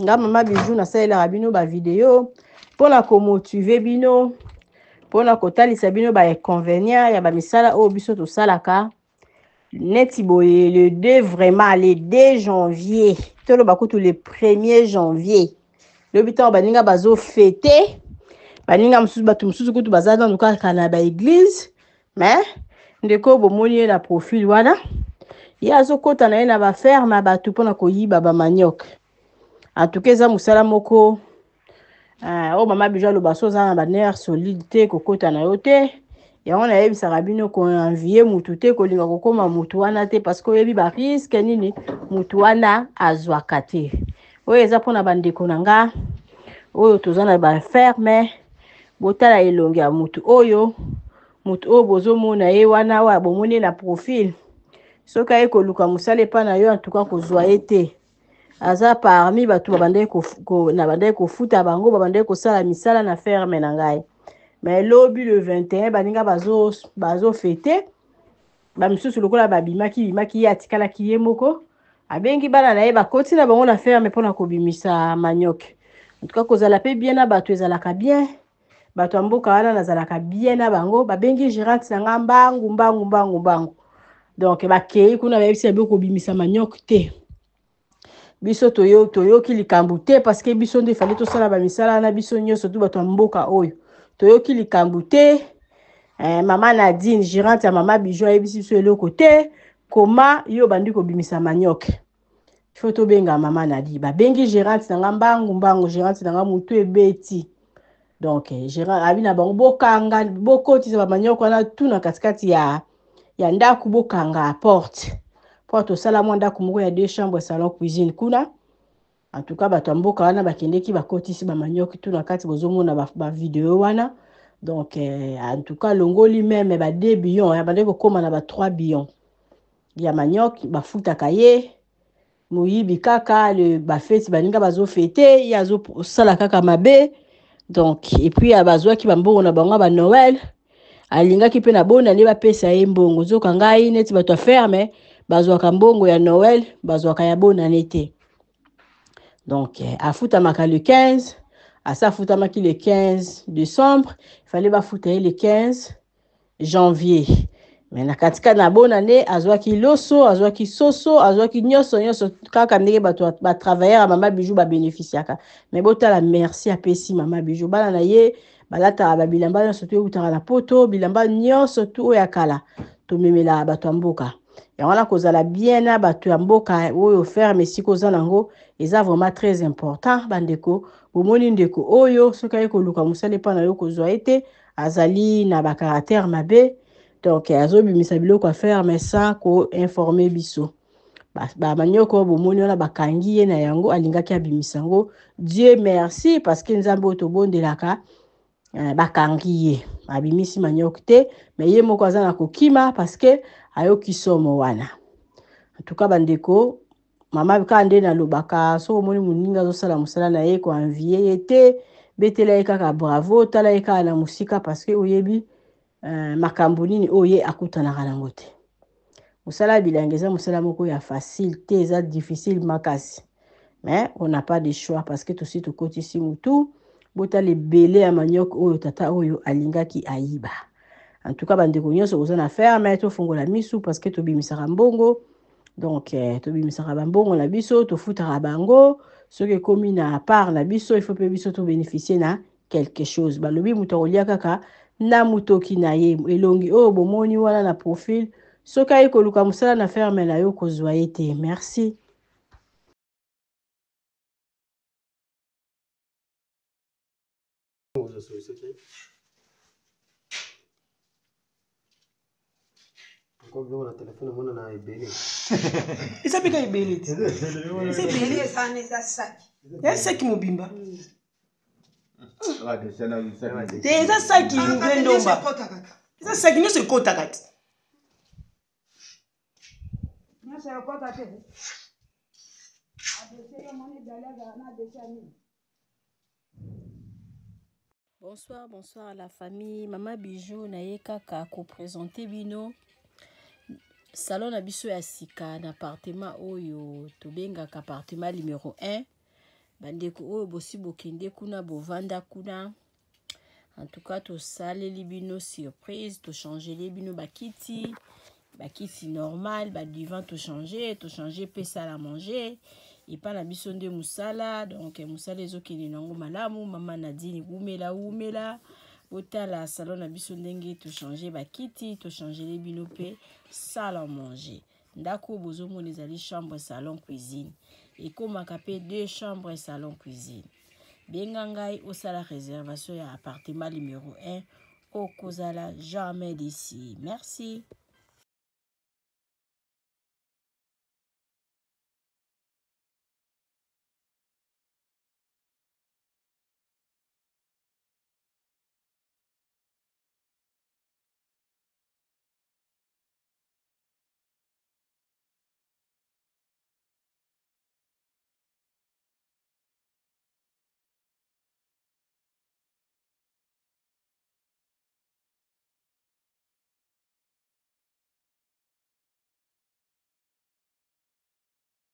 Nga mama Bijou nasalelaka bino ba video mpona komotive bino, mpona kotalisa bino ba inconvénients ya ba misala oyo biso tosalaka. Neti boye le 2 vraiment le 2 janvier, toloba kutu le 1er janvier, lobi ntango baninga bazofete, baninga mosusu, bato mosusu kutu baza nanu kaka na ba église, mais ndeko bomoni ye na profil wana, ye azokota na ye na ba ferme ya bato mpona koyiba ba manioc. En tout cas eza mosala moko oyo mama Bijou aloba so oza na ba nerf solide te, kokota na yo te. Yango nayebisaka bino koenvie mutu te, kolinga kokóma mutu wana te, parce que oyebi ba risque nini mutu wana azwaka te. Oyo eza mpona bandeko na nga oyo toza na ba ferme, botala elongi ya mutu oyo, mutu oyo bozomona ye wana, oyo bomoni ye na profil, soki aye koluka mosala epai na yo, en tout cas kozwa ye te. Aza parmi bato babandaki kofuta bango, babandaki kosala misala na ferme na ngai. Mais lobi le 21 baninga bazofete, bamisusu lokola babimaki bimaki, ye atikalaki ye moko, abengi bana na ye, bakoti na bango na ferme mpona kobimisa manioc. En tout cas kozala mpe bien na bato ezalaka bien. Bato ya mboka wana nazalaka bien na bango, babengi gérante na nga mbangu mbangu mbangu mbangu. Donc bakei kuna, bayebisi na kobimisa manioc te. Biso toyoki likambo te, parce que biso nde fallait tosala ba misala na biso nyonso tu bato ya mboka oyo. Toyoki likambo te. Mama Nadine, gérante ya mama Bijou, ayebisi biso eloko te. Koma yo bandi kobimisa manioc? Faut tobenga mama Nadine. Babengi gérante na nga mbangu mbangu, gérante na nga mutu ebeti. Donc gérant abi na bango bokanga, bokotisa ba manioc wana tu na katikati ya ndako, bokanga porte po tosala mwa ndako moko ya 2 chambres, salon, cuisine kuna. En tout cas bato ya mboka wana bakendeki, bakotisi ba manioc tu na kati, bozomona ba video wana. Donc en tout cas longoli meme ba 2 billions, bandeki kokóma na ba 3 billions ya manioc bafutaka ye. Moyibi kaka le bafeti, baninga bazofete, ye azosala kaka mabe. Donc et puis bazwaki bambongo na bango ba Noël, alingaki mpe na bona nde bapesa ye mbongo. Nzoka ngai neti bato ya ferme bazwaka mbongo ya Noël, bazwaka ya bonane te. Donc afutamaka le 15, asa afutamaki le 15 décembre, il fallait bafuta ye le 15 janvier. Mais na katika na bonane azwaki loso, azwaki soso, azwaki nyonso nyonso kaka ndenge bato batravailleur ya mama Bijou babénéficiaka. Mais botala merci apesi mama Bijou, bana na ye balataka babilamba nyonso tu eutaka na poto, bilamba nyonso tu oyo ya kala tomemelaka bato ya mboka. Yango wana kozala bien na bato ya mboka oyo ferme esika oza nango eza vraiment très important. Bandeko, bomoni ndeko oyo soki aye koluka mosala epai na yo, kozwa ye te, azali na bacaractère mabe. Donc azobimisa biloko ya ferme sans koinforme biso. Bamanioko bomoni wana bakangi ye na yango, alingaki abimisa yango. Dieu merci, parce que Nzambe oyo tobondelaka, bakangi ye, abimisi manioc te, mais ye moko aza na kokima parce que ayoki somo wana. En tout cas bandeko, mama kaka nde nalobaka, soki omoni moninga azosala mosala na ye, koenvie ye te, betela ye kaka bravo, tala ye kaka na mosika, parce que oyebi makambo nini oyo ye akutanaka nango te. Mosala ya bilanga eza mosala moko ya facile te, eza difficile makasi, mais on n'a pas de choix parce que tosi tokotisi mutu. Botala ebele ya manioc oyo tata oyo alingaki ayiba. En tout cas bandeko nyonso oza na ferme, tofongola misu parce que tobimisaka mbongo. Donc tobimisaka bambongo na biso, tofutaka bango. Soki ekomi na part na biso, il faut mpe biso tobénéficie na quelque chose. Balobi moto akolia kaka na motoki na ye. Elongi oyo bomoni wana na profil, soki aye koluka mosala na ferme na yo, kozwa ye te. Merci. Biloko na telefone emonana ebele. Eza mpe ka ebele te, eza ebele, eza saki mobimba te, eza saki nde ndomba, eza saki nyonso ekotaka te. Nyonso ekota te. Adese yo moni dali azala na adese ya nini. Bonsoir, bonsoir à la famille. Mama Bijou na ye kaka ko présenter bino salon na biso ya sika na appartement oyo tobengaka appartement numéro 1. Bandeko oyo bosi bokende kuna, bovanda kuna, en tout cas tosaleli bino surprise, tochangeli bino bakiti, bakiti normal, badivan tochange, tochange mpe salle à manger. Epa na biso nde mosala, donc mosala ezokende nango malamu. Mama Nadine, wumela wumela. Botala salon na biso ndenge tochange bakiti, tochangeli bino mpe salle à manger. Ndako oyo bozomona ezali chambre, salon, cuisine. Ekomaka mpe deux chambres, salon, cuisine. Benga ngai osala réservation ya appartement numéro 1, okozala jamais d'ici. Merci.